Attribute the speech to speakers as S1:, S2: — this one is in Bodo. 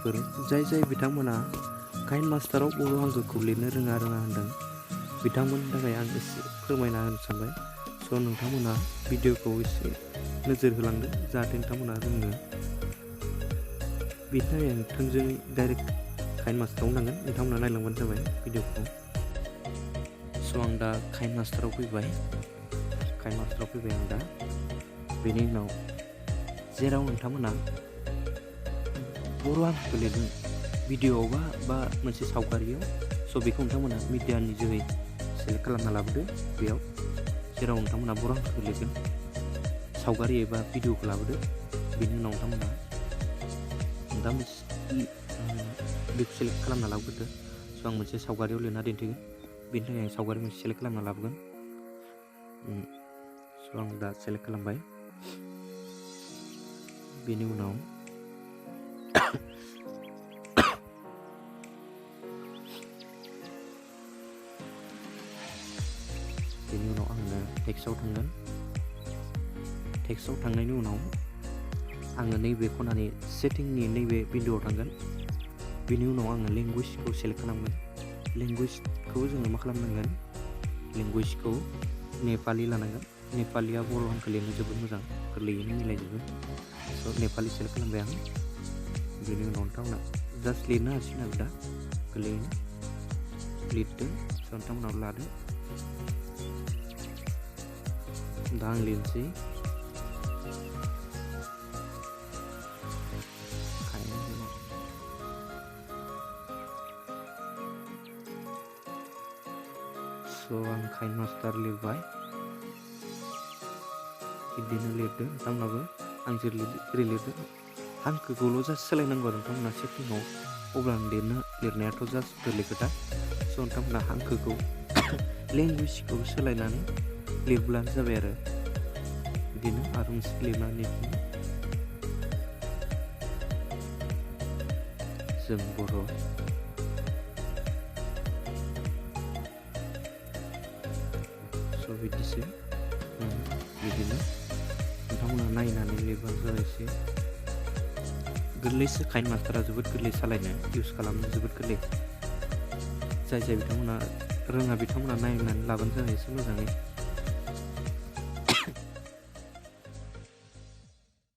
S1: फरायसाफोर जाय बिथांमोना काइन्ड मास्टाराव बर' हांखोखौ लिरनो रोङा होनदों बिथांमोननि थाखाय आं एसे फोरमायना होनो सानबाय। स' नोंथांमोना भिडिअखौ एसे नोजोर होलांदो जाहाथे नोंथांमोना रोङो। बेनि थाखाय आं थोंजोङै डाइरेक्ट काइन्ड मास्टाराव नांगोन, नोंथांमोना नायलांबानो जाबाय भिडिअखौ। स' आं दा काइन्ड मास्टाराव फैबाय आं दा। बेनि उनाव जेराव नोंथांमोना बर' हांखोखौ लिरदों भिडिअ'आव बा मोनसे सावगारियाव, स' बेखौ नोंथांमोना मिडियानि जोहै सेलेक्ट खालामना लाबोदो। बेयाव जेराव नोंथांमोना बर' हांखोखौ लिरगोन सावगारि एबा भिडिअ'खौ लाबोदो। बेनि उनाव नोंथांमोना बेखौ सेलेक्ट खालामना लाबोग्रोदो। स' आं मोनसे सावगारियाव लिरना दिन्थिगोन, बेनि थाखाय आं सावगारि मोनसे सेलेक्ट खालामना लाबोगोन। स' आं दा सेलेक्ट खालामबाय। बेनि उनाव आङो टेक्स्टआव थांगोन। टेक्स्टआव थांनायनि उनाव आङो नैबे खनानि सेटिंनि नैबे विन्ड'आव थांगोन। बेनि उनाव आङो लेंगुवेजखौ सेलेक्ट खालामगोन। लेंगुवेजखौ जोङो मा खालामनांगोन, लेंगुवेजखौ नेपालि लानांगोन। नेपालिया बर' हांखो लिरनो जोबोद मोजां, गोरलैयैनो मिलायजोबो। स' नेपालि सेलेक्ट खालामबाय आं। बेनि उनाव नोंथांमोना जास्ट लिरनो हासिगोन आरो दा गोरलैयैनो लिरदो। स' नोंथांमोनाबो लादो। दा आं लिरनोसै। स' आं काइन्ड मास्टार लिरबाय। बिदिनो लिरदो नोंथांमोनाबो आं जेरै लिरदों। हांखोखौल' जास्ट सोलायनांगौ आरो नोंथांमोना सेटिंआव, अब्लानो लिरनायाथ' जास्ट गोरलै खोथा। स' नोंथांमोना हांखोखौ लेंगुवेजखौ सोलायनानै लिरब्लानो जाबाय आरो। बिदिनो आरो मोनसे लिरनानै जों बर'। स' बिदिसो बिदिनो नोंथांमोना नायनानै लिरबानो जाबाय। एसे गोरलैसो काइन्ड मास्टारा, जोबोद गोरलै सालायनो, इउस खालामनो जोबोद गोरलै। जाय बिथांमोना रोङा बिथांमोना नायनानै लाबानो जाबाय एसे मोजाङै।